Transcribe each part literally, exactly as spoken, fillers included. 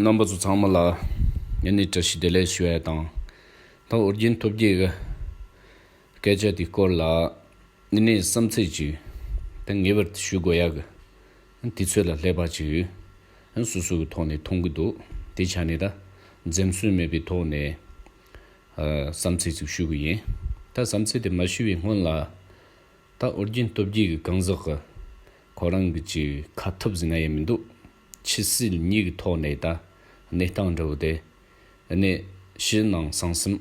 རྣམ་པ་ཚོ་ཚང་མ་ལ་ཡིན་ནས་བཀྲ་ཤིས་བདེ་ལེགས་ཞུ་ཡ་དང་། ད་ཨོ་རྒྱན་སྟོབས་རྒྱལ་གྱི་སྐད་ཆ་དེའི་སྐོར་ལ་ཡིན་ནས་བསམ་ཚུལ་ཅིག་ད་ངེས་པར་དུ་ཞུ་དགོས་ཡ་གི་དུས་ཚོད་ལ་སླེབས་པ་ཅིག་སོ་སོ་གི་ཐོག་ནས་མཐོང་གི་འདུག་དེ་ཆ་ནས་ད་འཛེམ་ཟོན་མེད་པའི་ཐོག་ནས་བསམ་ཚུལ་ཅིག་ཞུ་གི་ཡིན། ད་བསམ་ཚུལ་དེ་མ་ཞུ་བའི་སྔོན་ལ། ད་ཨོ་རྒྱན་སྟོབས་རྒྱལ་གྱི་གང་ཟག་གི་ཁོ་རང་གི་ཅིག་ཁ་ཐུབ་ཟེར་ན་ཡང་མི་འདུག་ཕྱི་སྲིད་གཉིས་ཀྱི་ཐོག་ནས་ད་གནས་སྟངས་འདྲ་བོ་དེ་ནས་ཕྱི་ནང་གསང་གསུམ་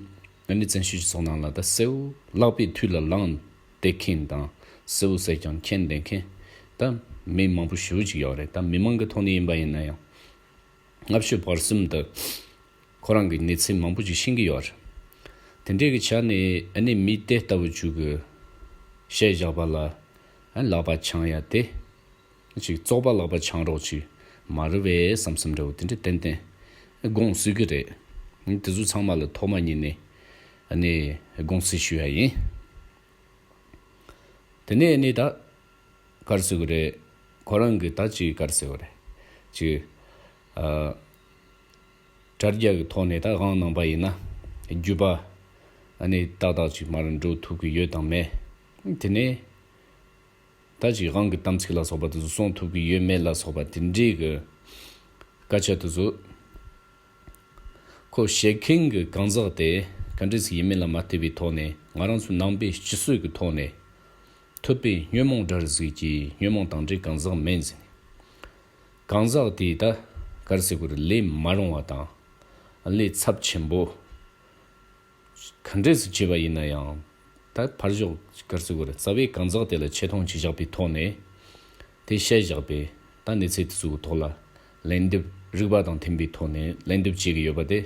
ནས་བཙན་བྱོལ་སྤྱི་ཚོགས་ནང་ལ་ད་གསལ་བོ་ལག་པའི་མཐིལ་ལ་ལངས་བསྡད་མཁན་དང་གསལ་བོ་གསལ་རྐྱང་མཁྱེན་བསྡད་མཁན་ད་མི་མང་པོ་ཞེ་པོ་ཅིག་ཡོད་རེད། ད་མི་མང་གི་ཐོག་ནས་ཡིན་པ་ཡིན་ན་ཡང་སྔ་ཕྱི་བར་གསུམ་དུ། ཁོ་རང་གི་གནས་ཚུལ་མང་པོ་ཞིག་ཤེས་ཀྱི་ཡོད་རེད། དེ་འདྲའི་གི་ཆ་ནས་ཨ་ནི་མི་དེ་ལྟ་བུ་ཅིག་གི་བཤད་བཞག་པ་ལ་ཨ་ལག་པ་འཆང་ཡ་དེ་ཅིག་བཙོག་པ་ལག་པ་འཆང་རོགས་ཅིག་མ་རེད་པས་བསམ་བསམ་འདྲ་བོ་དེ་འདྲ་ཏན་ཏན་དགོངས་སྲིད་ཀྱི་རེད། དེ་ཚོ་ཚང་མ་ལ་ཐོག་མ་ཉིད་ནས་ཨ་ནི་དགོངས་སེལ་ཞུ་ཡ་ཡིན། དེ་ནས་ཨ་ནི་ད། ག་རེ་ཟེར་དགོས་རེད། ཁོ་རང་གི་ད་ཅིག་ག་རེ་ཟེར་དགོས་རེད། ཅིག་ཨ། དྲ་རྒྱ་གི་ཐོག་ནས་ད་དབང་གནང་པ་ཡིན་ན། རྒྱུད་པ་ཨ་ནི་ཏག་ཏག་ཅིག་མར་འགྲོ་ཐུབ་ཀྱི་ཡོད་དང་མེད། དེ་ནས་ད་ཅིག་དབང་གི་དམ་ཚིག་ལ་སོགས་པ་དེ་ཚོ་སྲུང་ཐུབ་ཀྱི་ཡོད་མེད་ལ་སོགས་པ་དེ་འདྲའི་གི་སྐད་ཆ་དེ་ཚོ། ཁོ་བཤད་མཁན་གྱི་གང་ཟག་དེ་ག་འདྲ་ཞིག་ཡིན་མིན་ལ་མ་ལྟོས་པའི་ཐོག་ནས་ང་རང་ཚོའི་ནང་པའི་སྤྱི་སྲོལ་གྱི་ཐོག་ནས་ཐོས་པས་ཉོན་མོངས་དགྲར་གཟིགས་ཀྱི་ཉོན་མོངས་དང་འདྲའི་གང་ཟག་མེད་ཟེར་ནས། གང་ཟག་དེས་ད་ག་རེ་ཟེར་དགོས་རེད། ལས་མ་རུང་བ་དང་ལས་ཚབས་ཆེན་པོ་ག་འདྲ་ཞིག་བྱས་པ་ཡིན་ན་ཡང་། ད་ཕར་ཞོག་ག་རེ་ཟེར་དགོས་རེད། རྩ་བའི་གང་ཟག་དེ་ལ་ཆེ་མཐོང་བྱས་བཞག་པའི་ཐོག་ནས་དེ་བཤད་བཞག་པའི་ད་གནས་ཚུལ་དེ་ཚོ་གི་ཐོག་ལ་ལན་འདེབས་རིགས་པ་དང་མཐུན་པའི་ཐོག་ནས་ལན་འདེབས་བྱེད་ཀྱི་ཡོད་པ་དེ།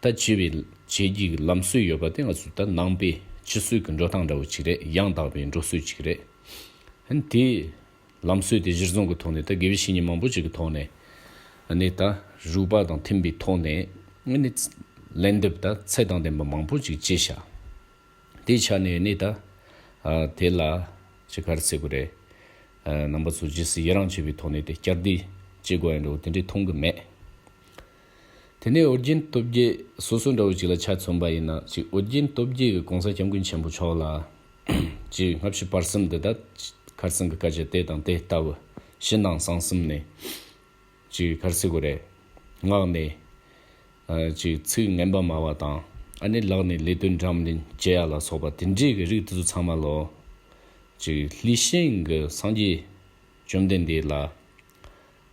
ད་བྱེད་པའི་བྱེད་ཀྱི་ལམ་སྲོལ་ཡོད་པ་དེ་ང་ཚོ་ད་ནང་པའི་སྤྱི་སྲོལ་གྱི་འགྲོ་སྟངས་འདྲ་བོ་ཅིག་རེད། ཡང་དག་པའི་འགྲོ་སྲོལ་ཅིག་རེད། ཧན་དེ་ལམ་སྲོལ་དེ་གཞིར་བཟུང་གི་ཐོག་ནས་ད་དགེ་བའི་བཤེས་གཉེན་མང་པོ་ཅིག་གི་ཐོག་ནས་ཨ་ནི་ད་རིགས་པ་དང་མཐུན་པའི་ཐོག་ནས་ཨ་ནི་ལན་འདེབས་ད་ཚད་དང་ལྡན་པ་མང་པོ་ཅིག་བྱས་ཤག་དེའི་ཆ་ནས་ནི་ད་ཨ་དེ་ལ་ཅི་ག་རེ་ཟེར་དགོས་རེད། ཨ་རྣམ་པ་ཚོ་རྗེས་སུ་ཡི་རང་བྱེད་པའི་ཐོག་ནས་དེ་བསྐྱར་ཟློས་བྱེད་དགོས་ཡ་འདྲ་བོ་དེ་འདྲའི་མཐོང་གི་མེད། དེ་ནས་ཨོ་རྒྱན་སྟོབས་རྒྱལ་སོ་སོ་འདྲ་བོ་ཅིག་ལ་ཆ་མཚོན་པ་ཡིན་ན། ཅིག་ཨོ་རྒྱན་སྟོབས་རྒྱལ་གྱི་གོང་ས་སྐྱབས་མགོན་ཆེན་པོ་མཆོག་ལ་ཅིག་སྔ་ཕྱི་བར་གསུམ་དུ་ད་ཁར་སང་གི་སྐད་ཆ་དེ་དང་དེ་ལྟ་བུ་ཕྱི་ནང་གསང་གསུམ་ནས། ཅིག་ག་རེ་ཟེར་དགོས་རེད། ངག་ནས་ཨ་ཅིག་ཚིག་ངན་པ་སྨྲ་བ་དང་། ཨ་ནི་ལག་ནས་ལས་དོན་འདྲ་མིན་བྱེད་ཡ་ལ་སོགས་པ་དེ་འདྲའི་གི་རིགས་དེ་ཚོ་ཚང་མ་ལོ། ཅིག་ལྷས་བྱིན་གྱི་སངས་རྒྱས་བཅོམ་ལྡན་འདས་ལ་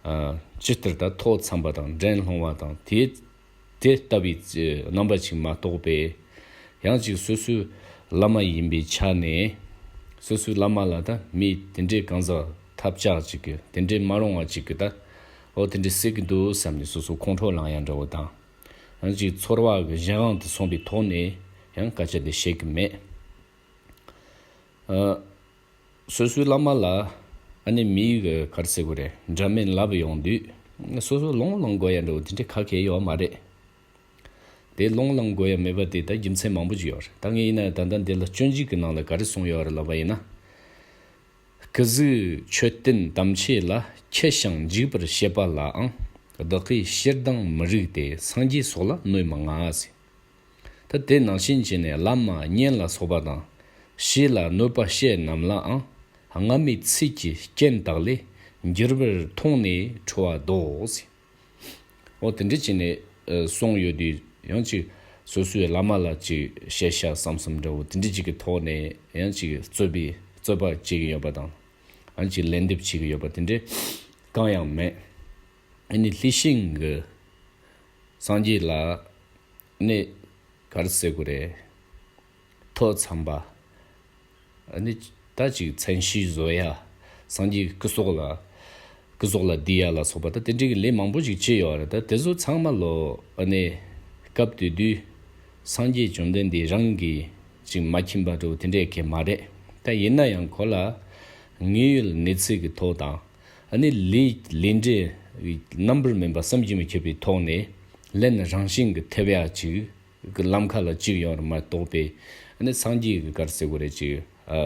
ཨ་ཇི་ལྟར་ད་ཐོག་འཚམས་པ་དང་འགྲན་སློང་བ་དང་དེ་དེ་ལྟ་བུའི་རྣམ་པ་ཅིག་མ་གཏོགས་པའི། ཡང་ཅིག་སོ་སོའི་བླ་མ་ཡིན་པའི་ཆ་ནས་སོ་སོའི་བླ་མ་ལ་ད་མི་དེ་འདྲའི་གང་ཟག་ཐབས་ཆག་ཅིག་གི་དེ་འདྲའི་མ་རུང་བ་ཅིག་གི་ད་འོ་དེ་འདྲའི་སྲིད་ཀྱི་འདུག་བསམ་ནས་སོ་སོ་ཁོང་ཁྲོ་ལངས་ཡ་འདྲ་བོ་དང་། ཡང་ཅིག་ཚོར་བ་གི་གཞན་དབང་དུ་སོང་པའི་ཐོག་ནས་ཡང་སྐད་ཆ་དེ་བཤད་གི་མེད། ཨ། སོ་སོའི་བླ་མ་ལ་ཨ་ནི་མིའི་གི་ག་རེ་ཟེར་དགོས་རེད། འདྲ་མིན་ལབ་ཡོང་དུས་སོ་སོ་ལོང་ལོང་དགོས་ཡ་འདྲ་བོ་དེ་འདྲའི་ཁ་ཁེ་ཡོད་མ་རེད། དེ་ལོང་ལོང་དགོས་ཡ་མེད་པ་དེ་ད་རྒྱུ་མཚན་མང་པོ་ཅིག་ཡོད་རེད། ད་ངས་ཡིན་ན་ད་ལྟ་འདི་ལ་སྤྱོད་འཇུག་གི་ནང་ལ་ག་རེ་གསུངས་ཡོད་རེད་ལབ་པ་ཡིན་ན། སྐུ་གཟུགས་མཆོད་རྟེན་དམ་ཆོས་ལ། མཁས་ཤིང་འཇུག་པར་བྱེད་པ་ལའང་། བདག་གིས་ཕྱིར་ལྡང་མི་རིགས་ཏེ། སངས་རྒྱས་སོགས་ལ་གནོད་མི་མངའ་ཟེར། ད་དེ་ནང་བཞིན་བྱས་ནས་བླ་མ་གཉེན་ལ་སོགས་པ་དང་། ཞེ་ལ་གནོད་པ་བྱེད་རྣམས་ལའང་། སྔ་མའི་ཚིག་གི་རྐྱེན་དག་ལས། འགྱུར་བར་མཐོང་ནས་ཁྲོ་བ་ལྡོག་ཟེར། འོ་དེ་འདྲ་བྱས་ནས་ཨ་གསུངས་ཡོད་དུས། ཡང་ཅིག་སོ་སོའི་བླ་མ་ལ་ཅིག་བཤད་བྱ་བསམ་བསམ་འདྲ་བོ་དེ་འདྲ་ཅིག་གི་ཐོག་ནས་ཡང་ཅིག་རྩོད་པའི་རྩོད་པ་བྱེད་ཀྱི་ཡོད་པ་དང་། ཡང་ཅིག་ལན་འདེབས་བྱེད་ཀྱི་ཡོད་པ་དེ་འདྲ་གང་ཡང་མེད། ཨ་ནི་ལྷས་བྱིན་གྱི་སངས་རྒྱས་ལ་ནི་ག་རེ་ཟེར་དགོས་རེད། ཐོག་འཚམས་པ། ཨ་ནི་ད་ཅིག་མཚན་ཤས་བཟོ་ཡ། སངས་རྒྱས་སྐུ་སྲོག་ལ་སྐུ་སྲོག་ལ་བསྡུས་ཡ་ལ་སོགས་པ་ད་དེ་འདྲའི་གི་ལས་མང་པོ་ཞིག་བྱས་ཡོད་རེད། ད་དེ་ཚོ་ཚང་མ་ལོ་ཨ་ནི་སྐབས་དེ་དུས་སངས་རྒྱས་བཅོམ་ལྡན་འདས་རང་གིས་ཅིག་མ་མཁྱེན་པ་འདྲ་བོ་དེ་འདྲའི་གི་མ་རེད། ད་ཡིན་ན་ཡང་ཁོ་ལ་དངོས་ཡོད་གནས་ཚུལ་གྱི་ཐོག་དང་། ཨ་ནི་ལས་ལས་འབྲས་རྣམ་པར་སྨིན་པ་བསམ་གྱིས་མི་ཁྱབ་པའི་ཐོག་ནས་ལན་རང་བཞིན་གྱིས་ཐེབས་ཡ་ཅིག་གི་ལམ་ཁ་ལ་བཅུག་ཡོང་བ་མ་གཏོགས་པའི། ཨ་ནི་སངས་རྒྱས་ཀྱི་ག་རེ་ཟེར་དགོས་རེད། ཅིག་ཨ་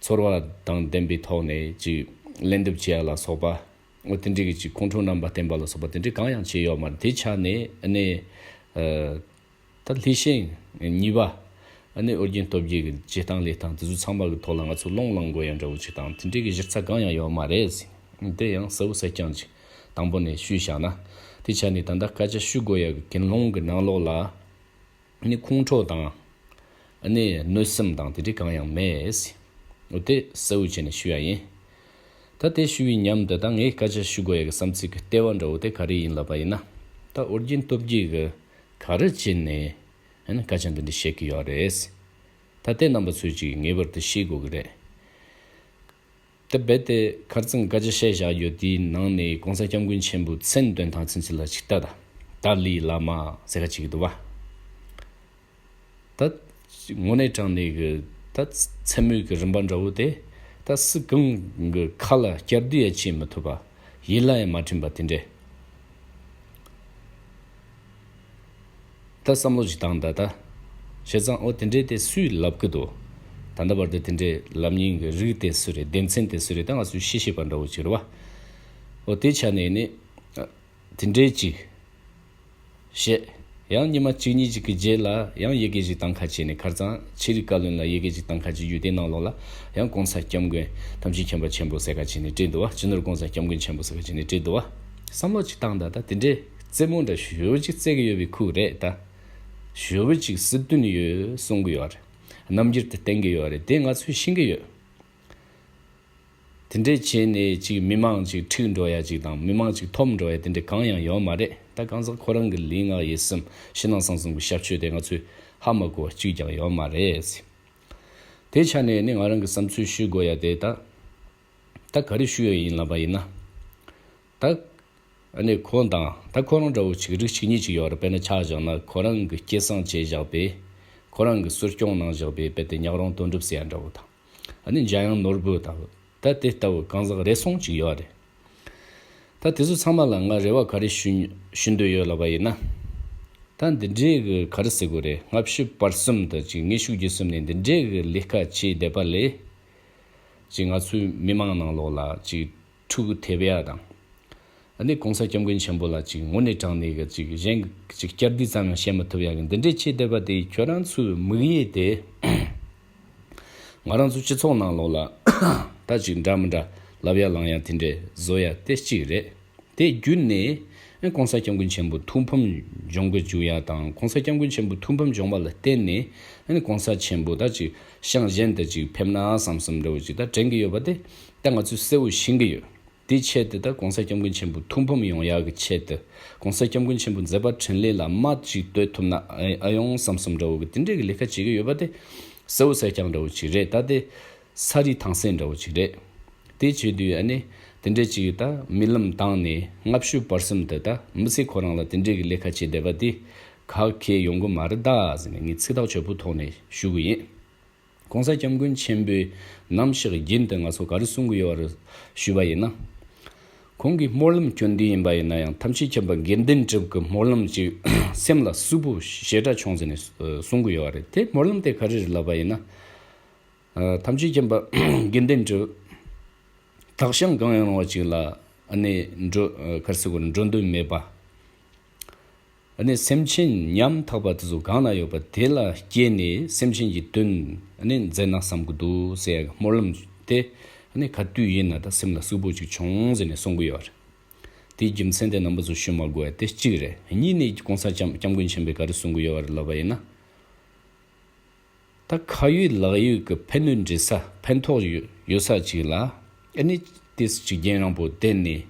ཚོར་བ་དང་ལྡན་པའི་ཐོག་ནས་ཅིག་ལན་འདེབས་བྱེད་ཡ་ལ་སོགས་པ། འོ་དེ་འདྲའི་གི་ཅིག་ཁོང་ཁྲོ་རྣམ་པར་བརྟན་པ་ལ་སོགས་པ་དེ་འདྲའི་གང་ཡང་བྱས་ཡོད་མ་རེད། དེ་ཆ་ནས་ཨ་ནི་ཨ་ད་ལྷས་བྱིན་གཉིས་པ་ཨ་ནི་ཨོ་རྒྱན་སྟོབས་རྒྱལ་གྱི་བྱེད་སྟངས་ལས་སྟངས་དེ་ཚོ་ཚང་མ་གི་ཐོག་ལ་ང་ཚོ་རླུང་ལངས་དགོས་ཡ་འདྲ་བོ་ཅིག་དང་དེ་འདྲའི་གི་གཞི་རྩ་གང་ཡང་ཡོད་མ་རེད་ཟེར། དེ་ཡང་གསལ་བོ་གསལ་རྐྱང་ཅིག་དང་པོ་ནས་ཞུས་བཞག་ན། དེ་ཆ་ནས་ད་ལྟ་སྐད་ཆ་ཞུ་དགོས་ཡ་གི་ཀུན་སློང་གི་ནང་ལོགས་ལ། ནི་ཁོང་ཁྲོ་དང་། ནི་གནོད་སེམས་དང་དེ་འདྲ་གང་ཡང་མེད། འོ་དེ་གསལ་བོ་བྱས་ནས་ཞུ་ཡ་ཡིན། ད་དེ་ཞུ་བའི་མཉམ་དུ་ད་ངས་སྐད་ཆ་ཞུ་དགོས་ཡ་གི་བསམ་ཚུལ་གི་ལྟེ་བ་འདྲ་བོ་དེ་ག་རེ་ཡིན་ལབ་པ་ཡིན་ན། ད་ཨོ་རྒྱན་སྟོབས་རྒྱལ་གི་ག་རེ་བྱས་ནས་ནི་སྐད་ཆ་འདི་འདྲ་བཤད་ཀྱི་ཡོད་རེད། ད་དེ་རྣམ་པ་ཚོས་ཅིག་ངེས་པར་དུ་ཤེས་དགོས་ཀྱི་རེད། དེ་རྦད་དེ་ཁར་ཚང་སྐད་ཆ་བཤད་བཞག་ཡོད་དེའི་ནང་ནས་གོང་ས་སྐྱབས་མགོན་ཆེན་པོའི་མཚན་འདོན་སྟངས་ཚུན་ཆད་ལ་ཅིག་ལྟ་དང་། ཏཱ་ལའི་བླ་མ་ཟེར་ག་ཅིག་འདུག་བ། ད་དངོས་གནས་དྲང་གནས་ཀྱི་ད་མཚན་སྨོས་ཀྱི་རིམ་པ་འདྲ་བོ་དེ་ད་སུ་གང་གི་ཁ་ལ་བསྐྱར་ཟློས་ཡང་བྱེད་མི་ཐུབ་པ། ཡིད་ལ་ཡང་མ་དྲན་པ་དེ་འདྲས། ད་བསམ་བློ་ཞིག་བཏང་ད་ད། བྱས་ཙང་ཨོ་དེ་འདྲས་དེ་སུས་ལབ་ཀྱི་འདུག་ད་ལྟ་བར་དུ་དེ་འདྲས་ལབ་མཁན་གྱི་རིགས་དེ་སུ་རེད། སྡེ་ཚན་དེ་སུ་རེད། ད་ང་ཚོས་ཤེས་ཤེས་པ་འདྲ་བོ་ཅིག་རེད་བ། ཨོ་དེ་ཆ་ནས་ནི། ཨ། དེ་འདྲས་ཅིག་བཤད། ཡང་ཉི་མ་གཅིག་གཉིས་ཅིག་གི་རྗེས་ལ་ཡང་ཡི་གེ་ཞིག་བཏང་ཁ་བྱས་ནས། ཁར་ཚང་ཆོས་རིག་བཀའ་བློན་ལ་ཡི་གེ་ཞིག་བཏང་ཁ་བྱས་ཡོད། དེ་ནང་ལོགས་ལ་ཡང་གོང་ས་སྐྱབས་མགོན་ཐམས་ཅད་མཁྱེན་པ་ཆེན་པོ་ཟེར་ཁ་བྱས་ནས་བྲིས་འདུག་བ། སྤྱི་ནོར་གོང་ས་སྐྱབས་མགོན་ཆེན་པོ་ཟེར་ཁ་བྱས་ནས་བྲིས་འདུག་བ། བསམ་བློ་ཅིག་བཏང་ད་ད་དེ་འདྲས་རྩེད་མོ་འདྲ་ཞེ་པོ་ཅིག་རྩེ་གི་ཡོད་པའི་ཁུལ་རེད་ད། ཞེ་པོ་ཅིག་སྲིད་དོན་ཡོད་གསུང་གི་ཡོད་རེད། རྣམ་འགྱུར་དེ་བསྟན་གི་ཡོད་རེད། དེ་ང་ཚོས་ཤེས་གི་ཡོད། དེ་འདྲས་བྱས་ནས་ཅིག་མི་མང་ཅིག་འཁྲུག་འགྲོ་ཡ་ཅིག་དང་མི་མང་ཅིག་འཐོམ་འགྲོ་ཡ་དེ་འདྲས་གང་ཡང་ཡོད་མ་རེད། ད་གང་ཟག་ཁོ་རང་གི་ལུས་ངག་ཡིད་གསུམ་ཕྱི་ནང་གསང་གསུམ་གྱི་ཞབས་ཕྱི་དེ་ང་ཚོས་ཧ་མ་གོ་བ་གཅིག་ཀྱང་ཡོད་མ་རེད། དེ་ཆ་ནས་ནི་ང་རང་གི་བསམ་ཚུལ་ཞུ་དགོས་ཡ་དེ་ད། ད་ག་རེ་ཞུ་ཡ་ཡིན་ལབ་པ་ཡིན་ན། ད། ཨ་ནི་ཁོང་དང་ད་ཁོ་རང་འདྲ་བོ་ཅིག་རིགས་གཅིག་གཉིས་ཅིག་ཡོད་རེད། དཔེར་ན་ཆ་བཞག་ན་ཁོ་རང་གི་སྐྱེད་སྲིང་བྱས་བཞག་པའི། ཁོ་རང་གི་གསོ་སྐྱོང་གནང་བཞག་པའི་དཔེ་དེ་ཉག་རོང་དོན་གྲུབ་ཟེར་ཡ་འདྲ་བོ་དང་། ཨ་ནི་འཇམ་དབྱངས་ནོར་བུ་དང་། ད་དེ་ལྟ་བུ་གང་ཟག་རེ་ཟུང་ཅིག་ཡོད་རེད། ད་དེ་ཚོ་ཚང་མ་ལ་ང་རེ་བ་ག་རེ་ཞུ་ཞུ་འདོད་ཡོད་ལབ་པ་ཡིན་ན། ད་འདི་འདྲའི་གི་ག་རེ་ཟེར་དགོས་རེད། སྔ་ཕྱི་བར་གསུམ་དུ་ཅིག་ཉི་ཤུ་བརྒྱད་གསུམ་ནས་འདི་འདྲའི་གི་ལས་ཀ་བྱས་བསྡད་པ་ལས། ཅིག་ང་ཚོའི་མི་མང་ནང་ལོགས་ལ་ཅིག་འཁྲུག་ཐེབས་ཡ་དང་། ཨ་ནི་གོང་ས་སྐྱབས་མགོན་ཆེན་པོ་ལ་ཅིག་དངོས་གནས་དྲང་གནས་ཀྱི་ཅིག་གཞན་ཅིག་བསྐྱར་ཟློས་ཙམ་ཡང་བཤད་མི་ཐུབ་ཡ་གི་འདི་འདྲས་བྱས་བསྡད་པ་དེ། ཁྱོད་རང་ཚོའི་དམིགས་ཡུལ་དེ་ང་རང་ཚོ་སྤྱི་ཚོགས་ནང་ལོགས་ལ་ད་ཅིག་འདྲ་མི་འདྲ་ལབ་ཡ་ལངས་ཡ་དེ་འདྲས་བཟོ་ཡ་དེ་གཅིག་རེད། དེ་བརྒྱུད་ནས་ཨ་གོང་ས་སྐྱབས་མགོན་ཆེན་པོ་ཐུགས་ཕམ་འབྱུང་གི་འཇུག་ཡ་དང་། གོང་ས་སྐྱབས་མགོན་ཆེན་པོ་ཐུགས་ཕམ་འབྱུང་བ་ལ་བརྟེན་ནས་ཨ་ནི་གོང་ས་ཆེན་པོ་ད་ཅིག་ཤང་གཞན་དུ་ཅིག་ཕེབས་ན་བསམ་བསམ་འདྲ་བོ་ཅིག་ད་དྲན་གྱི་ཡོད་པ་དེ་ད་ང་ཚོས་གསལ་བོ་ཤེས་ཀྱི་ཡོད། དེའི་ཆེད་དུ་ད་གོང་ས་སྐྱབས་མགོན་ཆེན་པོ་ཐུགས་ཕམ་ཡོང་ཡག་གི་ཆེད་དུ། གོང་ས་སྐྱབས་མགོན་ཆེན་པོ་མཛད་པ་འཕྲིན་ལས་ལ་རྨ་ཅིག་གཏོད་ཐུབ་ན་ཨ་ཨ་ཡོང་བསམ་བསམ་འདྲ་བོ་གི་དེ་འདྲའི་གི་ལས་ཀ་བྱེད་ཀྱི་ཡོད་པ་དེ་གསལ་བོ་གསལ་རྐྱང་འདྲ་བོ་ཅིག་རེད། ད་དེ་ས་རིས་ཐང་སེང་འདྲ་བོ་ཅིག་རེད། དེ་བྱེད་དུས་ཨ་ནི་དེ་འདྲའི་ཅིག་ད་རྨི་ལམ་བཏང་ནས་སྔ་ཕྱི་བར་གསུམ་དུ་ད་མི་ཚེ་ཁོ་རང་ལ་དེ་འདྲའི་གི་ལས་ཀ་བྱེད་བསྡད་པ་དེ་ཁག་ཁེལ་ཡོང་གི་མ་རེད་ད་ཟེར་ནས་ངས་ཚིག་ཐག་ཆོད་པོའི་ཐོག་ནས་ཞུ་གི་ཡིན། གོང་ས་སྐྱབས་མགོན་ཆེན་པོས་ནམ་ཞིག་རྒྱུན་དུ་ང་ཚོ་ག་རེ་གསུང་གི་ཡོད་རེད་ཞུས་པ་ཡིན་ན། ཁོང་གིས་སྨོན་ལམ་སྐྱོན་དུས་ཡིན་པ་ཡིན་ན་ཡང་། ཐམས་ཅད་མཁྱེན་པ་དགེ་འདུན་གྲུབ་ཀྱི་སྨོན་ལམ་ཅིག་སེམས་ལ་ཟུག་པོ་ཞེ་དྲག་བྱུང་ཟེར་ནས་གསུང་གི་ཡོད་རེད། དེ་སྨོན་ལམ་དེ་ག་རེ་རེད་ལབ་པ་ཡིན་ན། ཐམས་ཅད་མཁྱེན་པ་དགེ་འདུན་གྲུབ་དག་ཞིང་གང་ཡང་རུང་བ་ཅིག་ལ་ཨ་ནི་འགྲོ་ག་རེ་ཟེར་དགོས་རེད། འགྲོ་འདུན་མེད་པ། ཨ་ནི་སེམས་ཅན་ཉམ་ཐག་པ་དེ་ཚོ་གང་ན་ཡོད་པ་དེ་ལ་སྐྱེས་ནས་སེམས་ཅན་གྱི་དོན་ཨ་ནི་མཛད་ན་བསམ་གྱི་འདུག་ཟེར་ཡ་གི་སྨོན་ལམ་དེ་ཨ་ནི་ག་དུས་ཡིན་ན་ད་སེམས་ལ་ཟུག་པོ་ཅིག་བྱུང་ཟེར་ནས་གསུང་གི་ཡོད་རེད། དེའི་རྒྱུ་མཚན་དེ་རྣམ་པ་ཚོ་ཞུ་མ་དགོས་ཡ་དེ་གཅིག་རེད། གཉིས་ནས་གོང་ས་སྐྱབས་སྐྱབས་མགོན་ཆེན་པོས་ག་རེ་གསུང་གི་ཡོད་རེད་ལབ་པ་ཡིན་ན། ད་ཁ་ཡོད་ལག་ཡོད་ཀྱི་ཕན་གནོད་འདྲེས་ས་ཕན་ཐོགས་ཡོད་ཡོད་ས་ཅིག་ལ་ཨ་ནི་དེ་ཅིག་རྒྱུན་རིང་པོ་བསྡད་ནས་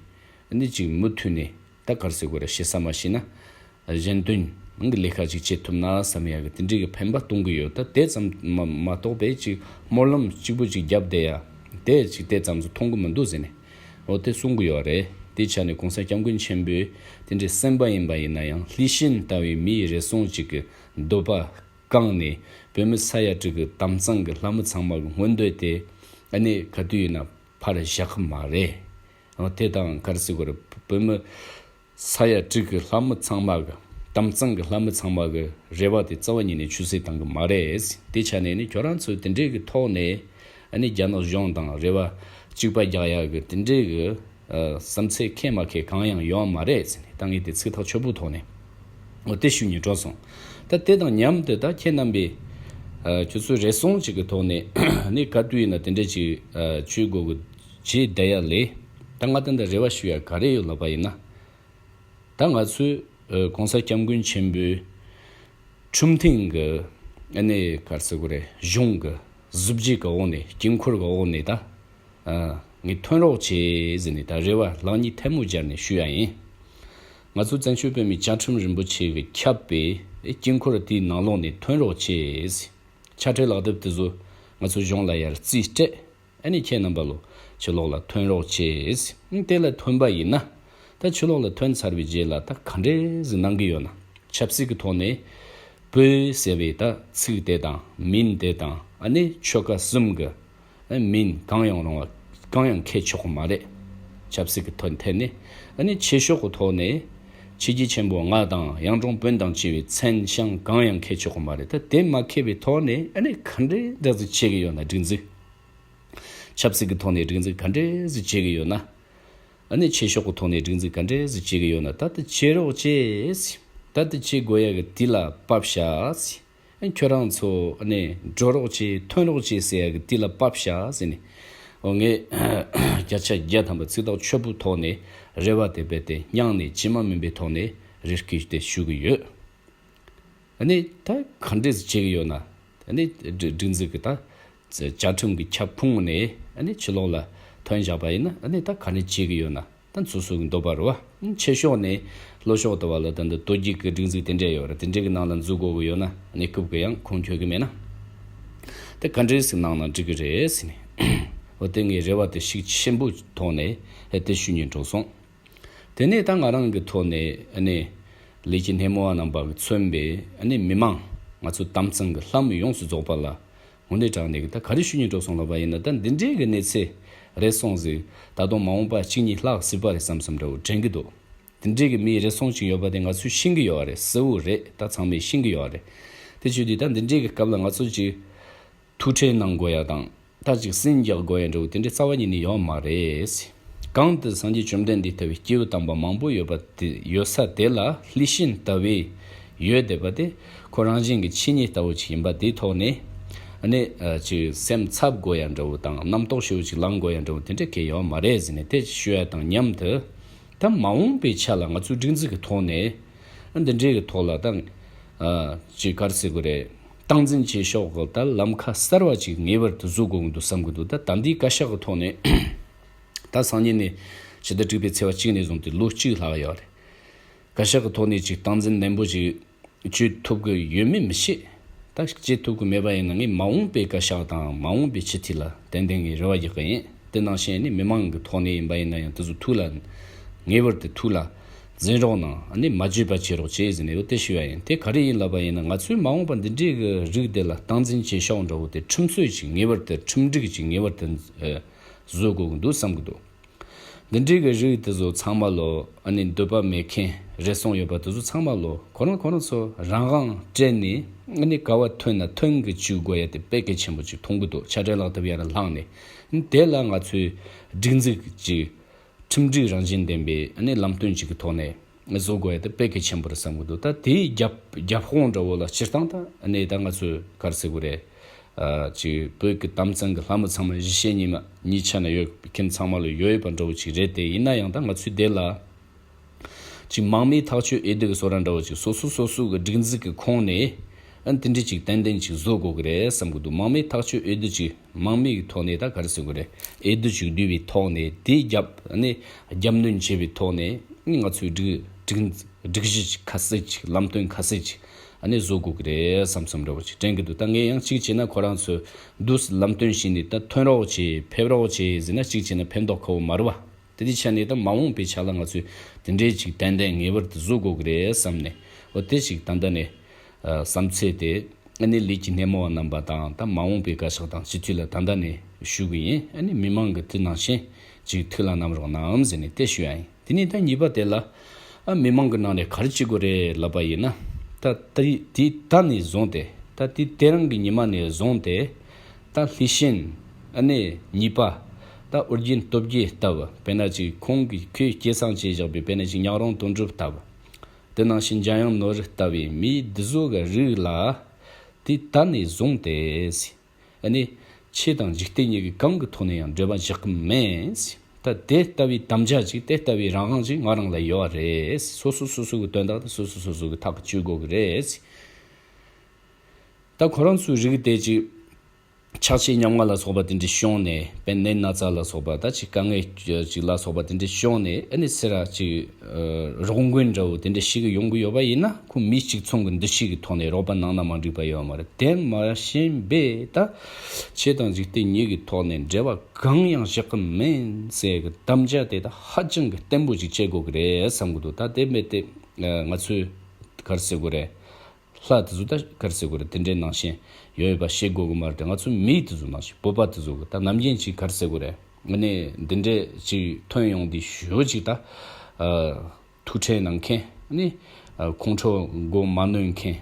ཨ་ནི་ཅིག་མུ་མཐུད་ནས་ད་ག་རེ་ཟེར་དགོས་རེད། ཞེ་ས་མ་ཤེས་ན་གཞན་དོན་ནང་གི་ལས་ཀ་ཅིག་བྱེད་ཐུབ་ན་བསམ་ཡ་གི་དེ་འདྲའི་གི་ཕན་པ་གཏོང་གི་ཡོད། ད་དེ་ཙམ་མ་མ་གཏོགས་པའི་ཅིག་སྨོན་ལམ་གཅིག་པུ་ཅིག་བརྒྱབ་བསྡད་ཡ་དེ་ཅིག་དེ་ཙམ་ཚོ་མཐོང་གི་མི་འདུག་ཟེར་ནས་འོ་དེ་གསུང་གི་ཡོད་རེད། དེ་ཆ་ནས་གོང་ས་སྐྱབས་མགོན་ཆེན་པོས་དེ་འདྲའི་གསན་པ་ཡིན་པ་ཡིན་ན་ཡང་། ལྷས་བྱིན་ལྟ་བུའི་མི་རེ་ཟུང་ཅིག་གི་འདོད་པ་བསྐངས་ནས་བོད་མི་ས་ཡ་དྲུག་གི་དམ་གཙང་གི་ལྷ་མི་ཚང་མ་གི་མངོན་འདོད་དེ་ཨ་ནི་ག་དུས་ཡིན་ན་ཕར་བཞག་གི་མ་རེད། འོ་དེ་དང་ག་རེ་ཟེར་དགོས་རེད། བོད་མི་ས་ཡ་དྲུག་གི་ལྷ་མི་ཚང་མ་གི་དམ་གཙང་གི་ལྷ་མི་ཚང་མ་གི་རེ་བ་དེ་རྩ་བ་ཉིད་ནས་ཆུད་ཟོས་བཏང་གི་མ་རེད། དེ་ཆ་ནས་ནི་ཁྱོད་རང་ཚོས་དེ་འདྲའི་གི་ཐོག་ནས་ཨ་ནི་རྒྱ་ནག་གཞུང་དང་རེ་བ་གཅིག་པ་རྒྱག་ཡ་གི་དེ་འདྲའི་གི་ བསམ་ཚུལ་ཁེལ་མ་ཁེལ་གང་ཡང་ཡོད་མ་རེད་ཟེར་ནས། ད་ངས་དེ་ཚིག་ཐག་ཆོད་པོའི་ཐོག་ནས་འོ་དེ་ཞུ་སྙིང་བྲོ་སོང་། ད་དེ་དང་མཉམ་དུ་ད་ཁྱེད་རྣམ་པས་ཁྱོད་ཚོའི་རེ་ཟུང་ཅིག་གི་ཐོག་ནས་ནི་ག་དུས་ཡིན་ན་དེ་འདྲ་ཅིག་བྱེད་དགོས་གི་བྱེད་བསྡད་ཡ་ལས། ད་ང་ད་འདི་རེ་བ་ཞུ་ཡ་ག་རེ་ཡོད་ལབ་པ་ཡིན་ན། ད་ང་ཚོས་ཨ་༸གོང་ས་སྐྱབས་མགོན་ཆེན་པོའི་ཁྲིམས་མཐུན་གྱི་ཨ་ནི་ག་རེ་ཟེར་དགོས་རེད། གཞུང་གི་གཟི་བརྗིད་ཀྱི་འོག་ནས། དཀྱིལ་འཁོར་གྱི་འོག་ནས་ད་ཨ་ངས་ཐོན་རོགས་བྱེད་ཟེར་ནས་ད་རེ་བ་ལག་གཉིས་ཐལ་མོ་སྦྱར་ནས་ཞུ་ཡ་ཡིན། ང་ཚོ་བཙན་བྱོལ་བོད་མིའི་བཅའ་ཁྲིམས་རིན་པོ་ཆེ་གིས་ཁྱབ་པའི་དཀྱིལ་འཁོར་དེའི་ནང་ལོགས་ནས་ཐོན་རོགས་བྱེད་ཟེར། ཕྱག་བྲིས་ལག་དེབ་དེ་ཚོ་ང་ཚོ་གཞུང་ལ་ཡར་རྩིས་སྤྲད། ཨ་ནི་ཁྱེད་རྣམ་པ་ལོ་ཕྱི་ལོགས་ལ་ཐོན་རོགས་བྱེད། ཨ་ནི་དེ་ལ་ཐོན་པ་ཡིན་ན། ད་ཕྱི་ལོགས་ལ་ཐོན་ཚར་བའི་རྗེས་ལ་ད་ག་འདྲས་ཟིག་གནང་གི་ཡོད་ན། ཆབ་སྲིད་ཀྱི་ཐོག་ནས་བོད་ཟེར་བའི་ད་ཚིག་དེ་དང་མིང་དེ་དང་ཨ་ནི་ཆོལ་ཁ་གསུམ་གྱི་ཨ་མིང་གང་ཡང་རུང་བ་གང་ཡང་འཁྱེར་ཆོག་གི་མ་རེད། ཆབ་སྲིད་ཀྱི་ཐོག་ཐད་ནས། ཨ་ནི་ཆོས་ཕྱོགས་ཀྱི་ཐོག་ནས་ཆོས་བརྒྱུད་ཆེན་པོ་ལྔ་དང་གཡུང་དྲུང་བོན་དང་བཅས་པའི་མཚན་བྱང་གང་ཡང་འཁྱེར་ཆོག་གི་མ་རེད། ད་དེ་མ་འཁྱེར་བའི་ཐོག་ནས་ཨ་ནི་ག་འདྲས་འདྲ་ཟིག་བྱེད་ཀྱི་ཡོད་ན། སྒྲིག་འཛུགས། ཆབ་སྲིད་ཀྱི་ཐོག་ནས་སྒྲིག་འཛུགས་ག་འདྲས་ཟིག་བྱེད་ཀྱི་ཡོད་ན། ཨ་ནི་ཆོས་ཕྱོགས་ཀྱི་ཐོག་ནས་སྒྲིག་འཛུགས་ག་འདྲས་ཟིག་བྱེད་ཀྱི་ཡོད་ན། ད་དེ་བྱེད་རོགས་བྱེད། ད་དེ་བྱེད་དགོས་ཡ་གི་དུས་ལ་བབས་ཤག་ཟེར། ཨ་ནི་ཁྱོད་རང་ཚོ་ཨ་ནི་འགྲོ་རོགས་བྱེད། ཐོན་རོགས་བྱེད་ཟེར་ཡ་གི་དུས་ལ་བབས་ཤག་ཟེར་ནས། འོ་ངས་བརྒྱ་ཆ་བརྒྱ་ཐམ་པ་ཚིག་ཐག་ཆོད་པོའི་ཐོག་ནས་རེ་བ་དེ་རྦད་དེ་སྙིང་ནས་བརྗེད་མ་མིན་པའི་ཐོག་ནས་རེ་སྐུལ་དེ་ཞུ་གི་ཡོད། ཨ་ནི་ད་ག་འདྲས་བྱེད་ཀྱི་ཡོད་ན། ཨ་ནི་སྒྲིག་སྒྲིག་འཛུགས་ཀྱི་ད་བཅའ་ཁྲིམས་ཀྱི་ཁྱབ་ཁོངས་ནས་ཨ་ནི་ཕྱི་ལོགས་ལ་ཐོན་བཞག་པ་ཡིན་ན། ཨ་ནི་ད་ག་འདྲས་བྱེད་ཀྱི་ཡོད་ན། ད་སོ་སོ་གི་འདོད་པ་རེད་བ། ཆོས་ཕྱོགས་ནས་ལྷོ་ཕྱོགས་དུ་བ་ལ་ད་འདི་དོལ་རྒྱུགས་ཀྱི་སྒྲིག་འཛུགས་དེ་འདྲས་ཡོད་རེད། དེ་འདྲས་ཀྱི་ནང་ལ་འཛུལ་དགོས་ཀྱི་ཡོད་ན། ཨ་ནི་རྐུབ་ཀྱི་ཡང་ཁུངས་འཁྱོལ་གྱི་མེད་ན། ད་ག་འདྲས་ཟིག་གནང་ན་འགྲིག་གི་རེད་ཟེར་ནས། འོ་དེ་ངས་རེ་བ་དེ་ཤུགས་ཆེན་པོའི་ཐོག་ནས་ཨེ་དེ་ཞུ་སྙིང་བྲོ་སོང་། དེ་ནས་ད་ང་རང་གི་ཐོག་ནས་ཨ་ནི་ལས་ཀྱི་སྣེ་མོ་བ་རྣམ་པ་གིས་མཚོན་པའི་ཨ་ནི་མི་མང་ང་ཚོ་དམ་གཙང་གི་ལྷ་མི་ཡོངས་སུ་རྫོགས་པ་ལ་དངོས་གནས་དྲང་གནས་ཀྱི་ད་ག་རེ་ཞུ་སྙིང་བྲོ་སོང་ལབ་པ་ཡིན་ན། ད་འདི་འདྲའི་གི་གནས་ཚུལ་རེ་ཟུང་ཟིག་ད་དུང་མ་འོངས་པ་གཅིག་གཉིས་ལྷག་སྲིད་པ་རེད་བསམ་བསམ་འདྲ་བོ་དྲན་གི་འདུག། འདི་འདྲའི་གི་མིའི་རེ་ཟུང་ཅིག་ཡོད་པ་དེ་ང་ཚོས་ཤེས་གི་ཡོད་རེད། གསལ་བོ་རེད། ད་ཚང་མས་ཤེས་གི་ཡོད་རེད། དེ་བྱས་དུས་ད་འདི་འདྲའི་གི་སྐབས་ལ་ང་ཚོ་ཅིག་ཐུགས་ཁྲལ་གནང་དགོས་ཡ་དང་། ད་ཅིག་ཟིང་རྒྱག་དགོས་ཡ་འདྲ་བོ་དེ་འདྲའི་རྩ་བ་ཉིད་ནས་ཡོད་མ་རེད། གང་དུ་སངས་རྒྱས་བཅོམ་ལྡན་འདས་ལྟ་བུའི་སྐྱེས་བུ་དམ་པ་མང་པོ་ཡོད་པ་དེ། ཡོད་ས་དེ་ལ་ལྷས་བྱིན་ལྟ་བུའི་ཡོད་བསྡད་པ་དེ་ཁོ་རང་བཞིན་གྱི་ཆོས་ཉིད་ལྟ་བུ་ཅིག་ཡིན་པ་དེའི་ཐོག་ནས། ཨ་ནི་ཨ་ཅིག་སེམས་འཚབ་དགོས་ཡ་འདྲ་བོ་དང་། རྣམ་རྟོག་ཞེ་པོ་ཅིག་ལངས་དགོས་ཡ་འདྲ་བོ་དེ་འདྲ་གང་ཡང་ཡོད་མ་རེད་ཟེར་ནས་དེ་ཞུ་ཡ་དང་མཉམ་དུ། ད་མ་འོངས་པའི་ཆ་ལ་ང་ཚོའི་སྒྲིག་འཛུགས་ཀྱི་ཐོག་ནས་ཨ་འདི་འདྲའི་གི་ཐོག་ལ་ད་ཨ་ཅིག་ག་རེ་ཟེར་དགོས་རེད། སྟངས་འཛིན་བྱེད་ཕྱོགས་ཀྱི་ད་ལམ་ཁ་གསར་བ་ཅིག་ངེས་པར་དུ་བཟོ་དགོས་ཀྱི་འདུག་བསམ་གྱི་འདུག། ད་ད་ལྟའི་བཀའ་ཤག་གི་ཐོག་ནས་ད་སང་ཉིན་ནས་ཕྱི་ཟླ་དྲུག་པའི་ཚེས་པ་གཅིག་ནས་བཟུང་སྟེ་ལོ་གཅིག་ལྷག་ཡོད་རེད། བཀའ་ཤག་གི་ཐོག་ནས་ཅིག་སྟངས་འཛིན་ནན་པོ་ཅིག་བྱེད་ཐུབ་ཀྱི་ཡོད་མེད་མི་ཤེས། ད་བྱེད་ཐུབ་ཀྱི་མེད་པ་ཡིན་ན་ངས་མ་འོངས་པའི་བཀའ་ཤག་དང་མ་འོངས་པའི་སྤྱི་འཐུས་ལ་ཏན་ཏན་ངས་རེ་བ་རྒྱག་གི་ཡིན། དེ་ནང་བཞིན་ནི་མི་མང་གི་ཐོག་ནས་ཡིན་པ་ཡིན་ན་ཡང་དེ་ཚོ་ཐུགས་ལ་ངེས་པར་དུ་ཐུགས་ལ་འཛིན་རོགས་གནང་། ཨ་ནི་མ་བརྗེད་པ་བྱེད་རོགས་བྱེད་ཟེར་ནས་ཡོད་དེ་ཞུ་ཡ་ཡིན། དེ་ག་རེ་ཡིན་ལབ་པ་ཡིན་ན། ང་ཚོའི་མ་འོངས་པ་འདི་འདྲའི་གི་རིགས་དེ་ལ་སྟངས་འཛིན་བྱེད་ཕྱོགས་འདྲ་བོ་དེ་ཁྲིམས་སྲོལ་ཅིག་ངེས་པར་དུ། ཁྲིམས་སྒྲིག་ཅིག་ངེས་པར་དུ་ཨ་བཟོ་དགོས་ཀྱི་འདུག་བསམ་གྱི་འདུག། འདི་འདྲའི་གི་རིགས་དེ་ཚོ་ཚང་མ་ལོ། ཨ་ནི་འདོད་པ་མེད་མཁན་རེ་ཟུང་ཡོད་པ་དེ་ཚོ་ཚང་མ་ལོ་ཁོ་རང་ཁོ་རང་ཚོ་རང་དབང་སྤྲད་ནས། ཨ་ནི་ག་བ་ཐོན་ན་ཐོན་གི་བཅུག་དགོས་ཡ་དེ་དཔེ་གལ་ཆེན་པོ་ཅིག་མཐོང་གི་འདུག། ཕྱག་བྲིས་ལག་དེབ་ཡར་ལྷག་ནས། ཨ་ནི་དེ་ལ་ང་ཚོས་སྒྲིག་འཛུགས་ཅིག། ཁྲིམས་སྒྲིག་རང་བཞིན་ལྡན་པའི་ཨ་ནི་ལམ་སྟོན་ཅིག་གི་ཐོག་ནས་བཟོ་དགོས་ཡ་དེ་དཔེ་གལ་ཆེན་པོ་རེད་བསམ་གི་འདུག། ད་དེའི་རྒྱབ་རྒྱབ་དཔུང་འདྲ་བོ་ལ་སྤྱིར་བཏང་ད་ཨ་ནི་ད་ང་ཚོས་ག་རེ་ཟེར་དགོས་རེད། ཨ་ཅིག་བོད་ཀྱི་དམ་གཙང་གི་ལྷ་མི་ཚང་མ་གཞིས་བྱེས་གཉིས་མ་གཉིས་ཆ་ན་ཡོད་མཁན་ཚང་མ་ལ་ཡོད་ཡོད་པ་འདྲ་བོ་ཅིག་རེད་དེ། ཡིན་ན་ཡང་ད་ང་ཚོས་དེ་ལ་ཅིག་དམངས་མིའི་ཐག་གཅོད་འོས་བསྡུ་གི་བཟོ་འདྲ་འདྲ་བོ་ཅིག་སོ་སོ་སོ་སོ་གི་སྒྲིག་འཛུགས་ཀྱི་ཁོངས་ནས་ཨ་ནི་དེ་འདྲ་ཅིག་ཏན་ཏན་ཅིག་བཟོ་དགོས་ཀྱི་རེད་བསམ་གི་འདུག། དམངས་མིའི་ཐག་གཅོད་འོས་བསྡུ་ཅིག། དམངས་མིའི་ཐོག་ནས་ད་ག་རེ་ཟེར་དགོས་རེད། འོས་བསྡུ་ཅིག་བསྡུས་པའི་ཐོག་ནས་དེའི་རྒྱབ་ནས་རྒྱབ་གནོན་བྱས་པའི་ཐོག་ནས་ང་ཚོའི་སྒྲིག་སྒྲིག་སྒྲིག་གཞི་ཁ་གསལ་ཅིག། ལམ་སྟོན་ཁ་གསལ་ཅིག་ཨ་ནི་བཟོ་དགོས་ཀྱི་རེད་བསམ་བསམ་འདྲ་བོ་ཅིག་དྲན་གྱི་འདུག། ད་ངས་ཡང་གཅིག་བྱས་ན་ཁོ་རང་ཚོས་འདུག་སེ་ལམ་སྟོན་བྱས་ནས་ད་ཐོན་རོགས་བྱེད། ཕེབས་རོགས་བྱེད་ཟེར་ན་གཅིག་བྱས་ན་ཕན་ཐོགས་ཁ་བོ་མ་རེད་བ། དེ་འདྲའི་ཆ་ནས་ད་མ་འོངས་པའི་ཆ་ལ་ང་ཚོས་དེ་འདྲའི་ཅིག་ཏན་ཏན་ངེས་པར་དུ་བཟོ་དགོས་ཀྱི་རེད་བསམ་ནས། འོ་དེ་ཅིག་ད་ལྟ་ནས་ཨ་བསམ་ཚུལ་དེ། ཨ་ནི་ལས་ཀྱི་སྣེ་མོ་བ་རྣམ་པ་དང་། ད་མ་འོངས་པའི་བཀའ་ཤག་དང་སྤྱི་འཐུས་ལ་ད་ལྟ་ནས་ཞུ་གི་ཡིན། ཨ་ནི་མི་མང་གི་དེ་ནང་བཞིན་ཅིག་ཐུགས་ལ་བསྣམས་རོགས་གནང་ཟེར་ནས་དེ་ཞུ་ཡ་ཡིན། དེ་ནས་ད་གཉིས་པ་དེ་ལ་ཨ་མི་མང་གི་ནང་ནས་ག་རེ་བྱེད་དགོས་རེད་ལབ་པ་ཡིན་ན། ད་དེ་དེ་ད་ནས་བཟུང་སྟེ། ད་དེ་དེ་རིང་གི་ཉི་མ་ནས་བཟུང་སྟེ། ད་ལྷས་བྱིན་ཨ་ནི་གཉིས་པ་ ད་ཨོ་རྒྱན་སྟོབས་རྒྱལ་ལྟ་བུ། དཔེར་ན་ཅིག་ཁོང་གིས་ཁོས་སྐྱེས་བཟང་བྱས་བཞག་པའི་དཔེར་ན་ཅིག་ཉག་རོང་དོན་གྲུབ་ལྟ་བུ། དེ་ནང་བཞིན་འཇམ་དབྱངས་ནོར་བུ་ལྟ་བུའི་མི་འདི་ཚོ་གི་རིགས་ལ། དེ་ད་ནས་བཟུང་སྟེ། ཨ་ནི། ཆོས་དང་འཇིག་རྟེན་གཉིས་ཀྱི་གང་གི་ཐོག་ནས་ཡང་འབྲེལ་བ་བཞག་གི་མེད། ད་དེ་ལྟ་བུའི་དམ་བཅའ་ཅིག་དེ་ལྟ་བུའི་རང་དབང་ཅིག་ང་རང་ལ་ཡོད་རེད། སོ་སོ་སོ་སོ་གི་དོན་དག་དེ་སོ་སོ་སོ་སོ་གི་ཐག་གཅོད་དགོས་གི་རེད། ད་ཁོ་རང་ཚོའི་རིགས་དེ་ཅིག་ཆགས་ཆེ་ཉམ་ང་ལ་སོགས་པ་དེ་འདྲ་བྱུང་ནས། དཔེར་ན་ན་ཚ་ལ་སོགས་པ། ད་ཅིག་དཀའ་ངལ་ཅིག་ལ་སོགས་པ་དེ་འདྲ་བྱུང་ནས། ཨ་ནི་ཟེར་ར་ཅིག་ཨ། རོགས་མགོན་འདྲ་བོ་དེ་འདྲ་ཞིག་གི་ཡོང་གི་ཡོད་པ་ཡིན་ན། ཁོ་མི་གཅིག་མཚུངས་ཀྱི་འདུ་ཤེས་ཀྱི་ཐོག་ནས་རོགས་པ་གནང་ན་མ་འགྲིག་པ་ཡོད་མ་རེད། དེ་མ་ཤེས་པས་ད་ཆོས་དང་འཇིག་རྟེན་གཉིས་ཀྱི་ཐོག་ནས་འབྲེལ་བ་གང་ཡང་བཞག་གི་མིན་ཟེར་གི་དམ་བཅའ་དེ་ད་ཧ་ཅང་གི་བརྟན་པོ་ཅིག་བྱེད་དགོས་གི་རེད་བསམ་གི་འདུག་ད་དེ་མེད་དེ་ང་ཚོས་ག་རེ་ཟེར་དགོས་རེད། ལྷ་དེ་ཚོ་ད་ག་རེ་ཟེར་དགོས་རེད། དེ་འདྲའི་ནང་བཞིན་ཡོད་པ་ཤེས་དགོས་གི་མ་རེད། ང་ཚོ་མི་དེ་ཚོ་ནང་བཞིན་བོད་པ་དེ་ཚོ་གི་ད་ནམ་རྒྱུན་ཅིག་ག་རེ་ཟེར་དགོས་རེད། ཨ་ནི་འདི་འདྲའི་ཅིག་ཐོན་ཡོང་དུས་ཞོ་ཅིག་ད་ཨ། ཐུགས་ཁྲལ་གནང་མཁན། ཨ་ནི་ཨ། ཁོང་ཁྲོ་མགོ་མ་གནོན་མཁན།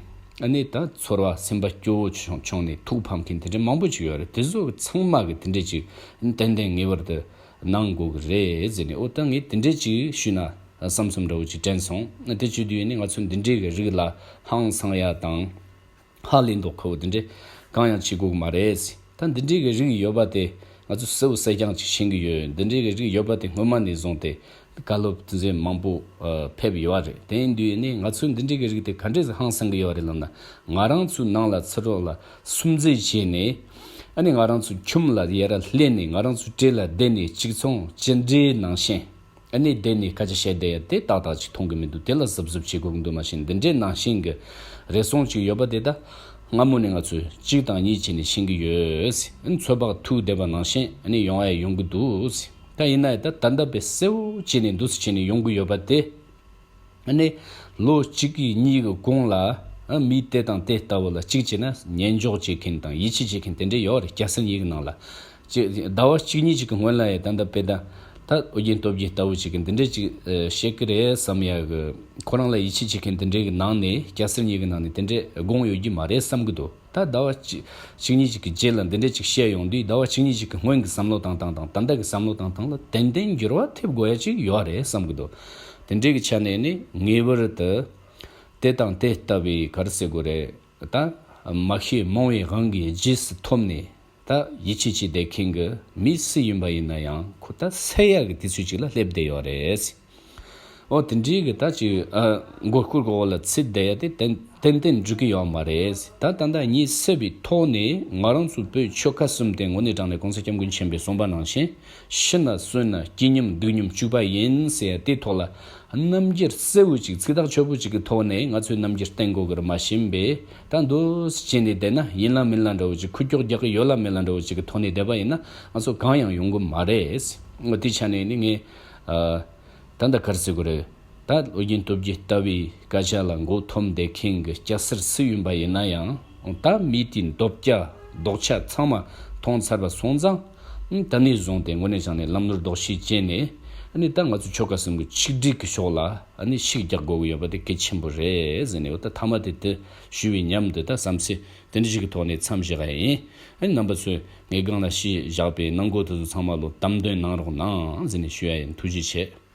ཨ་ནི་ད་ཚོར་བ་སེམས་པ་སྐྱོ་བོ་བྱུང་བྱུང་ནས་ཐུགས་ཕམ་མཁན་དེ་འདྲའི་མང་པོ་ཅིག་ཡོད་རེད། དེ་ཚོ་ཚང་མ་གི་དེ་འདྲའི་ཅིག་ཏན་ཏན་ངེས་པར་དུ་གནང་དགོས་གི་རེད་ཟེར་ནས། འོ་ད་ངས་དེ་འདྲའི་ཅིག་ཞུས་ན་བསམ་བསམ་འདྲ་བོ་ཅིག་དྲན་སོང་། དེ་བྱེད་དུས་ནི་ང་ཚོ་འདི་འདྲའི་གི་རིགས་ལ་ཧང་སང་ཡ་དང་། ཧ་ལས་མདོག་ཁ་པོ་དེ་འདྲའི་གང་ཡང་བྱེད་དགོས་གི་མ་རེད། ད་འདི་འདྲའི་གི་རིགས་ཡོད་པ་དེ་ང་ཚོ་གསལ་པོ་གསལ་རྐྱང་ཅིག་ཤེས་གི་ཡོད། འདི་འདྲའི་གི་རིགས་ཡོད་པ་དེ་སྔོན་མ་ནས་བཟུང་སྟེ་བཀའ་སློབ་དེ་ཚོ་མང་པོ་ཨ། ཕེབས་ཡོད་རེད། དེ་ཡིན་དུས་ནི་ང་ཚོ་འདི་འདྲའི་གི་རིགས་དེ་ག་འདྲས་སེ་ཧང་སང་གི་ཡོད་རེད་ལབ་ན། ང་རང་ཚོའི་ནང་ལ་ཚུར་རོགས་ལ་སུན་གཙེར་བྱས་ནས། ཨ་ནི་ང་རང་ཚོའི་ཁྱིམ་ལ་ཡར་སླེབས་ནས་ང་རང་ཚོའི་གྲས་ལ་བསྡད་ནས་གཅིག་མཚུངས་ཅི་འདྲའི་ནང་བཞིན། ཨ་ནི་བསྡད་ནས་སྐད་ཆ་བཤད་བསྡད་ཡ་དེ་ཏག་ཏག་ཅིག་མཐོང་གི་མི་འདུག་དེ་ལ་གཟབ་གཟབ་བྱེད་དགོས་ཀྱི་འདུག་མ་གཞི་འདི་འདྲའི་ནང་བཞིན་གྱི་རེ་ཟུང་ཅིག་ཡོད་པ་དེ་ད་སྔ་མོ་ནས་ང་ཚོས་གཅིག་དང་གཉིས་བྱས་ནས་ཤེས་ཀྱི་ཡོད། ཚོད་དཔག་ཐུག་བསྡད་པ་ནང་བཞིན་ཨ་ནི་ཡོང་ཡ་ཡོང་གི་འདུག་ད་ཡིན་ན་ཡང་ད་ད་ལྟ་དཔེ་གསལ་བོ་བྱས་ནས་འདུག་སེ་བྱས་ནས་ཡོང་གི་ཡོད་པ་དེ། ཨ་ནི་ལོ་གཅིག་གི་གཉིས་ཀྱི་གོང་ལ་ཨ་མི་དེ་དང་དེ་ལྟ་བུ་ལ་གཅིག་བྱས་ན་ཉན་འཇོག་བྱེད་མཁན་དང་ཡིད་ཆེས་བྱེད་མཁན་དེ་འདྲ་ཡོད་རེད། སྐྱ་སེར་གཉིས་ཀྱི་ནང་ལ། ཅིག་ཟླ་བ་གཅིག་གཉིས་ཅིག་གི་སྔོན་ལ་ཡང་ད་ལྟ་དཔེ་ད་ད་ཨོ་རྒྱན་སྟོབས་རྒྱལ་ལྟ་བུ་ཅིག་གིས་འདི་འདྲས་ཅིག་ཨ། བཤད་ཀྱི་རེད་བསམ་ཡ་གི། ཁོ་རང་ལ་ཡིད་ཆེས་བྱེད་མཁན་འདི་འདྲས་ཀྱི་ནང་ནས་སྐྱ་སེར་གཉིས་ཀྱི་ནང་ནས་དེ་འདྲས་དགོངས་ཡོད་ཀྱི་མ་རེད་བསམ་གྱི་འདུག་ད་ཟླ་བ་གཅིག་གཅིག་གཉིས་ཅིག་གི་རྗེས་ལ་འདི་འདྲས་ཅིག་བཤད་ཡོང་དུས། ཟླ་བ་གཅིག་གཉིས་ཅིག་གི་སྔོན་གྱི་བསམ་བློ་བཏང་སྟངས་དང་ད་ལྟ་གི་བསམ་བློ་བཏང་སྟངས་ལ་ཏན་ཏན་འགྱུར་བ་ཐེབས་དགོས་ཡ་ཅིག་ཡོད་རེད་བསམ་གྱི་འདུག་དེ་འདྲས་ཀྱི་ཆ་ནས་ནི་ངེས་པར་དུ་དེ་དང་དེ་ལྟ་བུའི་ག་རེ་ཟེར་དགོས་རེད། ད་མ་ཤེས་རྨོངས་པའི་དབང་གིས་རྗེས་སུ་ཐོབ་ནས། ད་ཡིད་ཆེས་བྱེད་བསྡད་མཁན་གྱི་མི་སུ་ཡིན་པ་ཡིན་ན་ཡང་ཁོ་ད་སད་ཡག་གི་དུས་ཚོད་ཅིག་ལ་སླེབས་བསྡད་ཡོད་རེད། འོ་དེ་འདྲའི་གི་ད་ཅིག་ཨ། མགོ་སྐོར་གོ་བ་ལ་ཚུད་བསྡད་ཡ་དེ་ཏན་ཏན་ཏན་འགྲིག་གི་ཡོད་མ་རེད། ད་ད་ལྟ་ངས་སད་པའི་ཐོག་ནས་ང་རང་ཚོ་བོད་ཆོལ་ཁ་གསུམ་དེ་དངོས་གནས་དྲང་གནས་གོང་ས་སྐྱབས་མགོན་ཆེན་པོས་གསུངས་པ་ནང་བཞིན། ཤི་ན་གསོན་ན་སྐྱིད་མཉམ་སྡུག་མཉམ་གཅིག་པ་ཡིན་ཟེར་ཡ་དེའི་ཐོག་ལ་རྣམ་འགྱུར་གསལ་བོ་ཅིག་ཚིག་ཐག་ཆོད་པོ་ཅིག་གི་ཐོག་ནས་ང་ཚོས་རྣམ་འགྱུར་བསྟན་དགོས་གི་རེད། མ་གཞི་པས་ད་འདུག་སེ་བྱས་ནས་བསྡད་ན་ཡིན་ལ་མིན་ལ་འདྲ་བོ་ཅིག་ཁུ་ཀྱོག་རྒྱག་གི་ཡོད་ལ་མེད་ལ་འདྲ་བོ་ཅིག་གི་ཐོག་ནས་བསྡད་པ་ཡིན་ན་ང་ཚོ་གང་ཡང་ཡོང་གི་མ་རེད། འོ་དེ་ཆ་ནས་ནི་ངས་ཨ། ད་ལྟ་ག་རེ་ཟེར་དགོས་རེད། ད་ཨོ་རྒྱན་སྟོབས་རྒྱལ་ལྟ་བུའི་སྐད་ཆ་ལ་མགོ་འཐོམ་བསྡད་མཁན་གྱི་སྐྱ་སེར་སུ་ཡིན་པ་ཡིན་ན་ཡང་། ད་མི་དེའི་འདོད་བྱ་ལྡོག་ཆ་ཚང་མ་མཐོང་ཚར་བ་སོང་ཙང་། ད་ནས་བཟུང་སྟེ་དངོས་གནས་བྱས་ནས་ལམ་ནོར་ལྡོག་ཤེས་བྱས་ནས། ཨ་ནི་ད་ང་ཚོ་ཆོལ་ཁ་གསུམ་གྱི་ཆིག་སྒྲིལ་གྱི་ཕྱོགས་ལ་ཨ་ནི་ཤུགས་རྒྱག་དགོས་ཀྱི་ཡོད་པ་དེ་གལ་ཆེན་པོ་རེད་ཟེར་ནས། འོ་ད་མཐའ་མ་དེ་དེ་ཞུ་བའི་མཉམ་དུ་ད་བསམ་ཚུལ་དེ་འདྲ་ཞིག་གི་ཐོག་ནས་མཚམས་བཞག་ཡ་ཡིན། ཨ་ནི་རྣམ་པ་ཚོས་ངས་སྒང་ལ་གཞི་བཞག་པའི་གནང་སྒོ་དེ་ཚོ་ཚང་མ་ལོ་དམ་དོན་གནང་རོགས་གནང་ཟེར་ནས་ཞུ་ཡ་ཡིན། ཐུགས་རྗེ་ཆེ།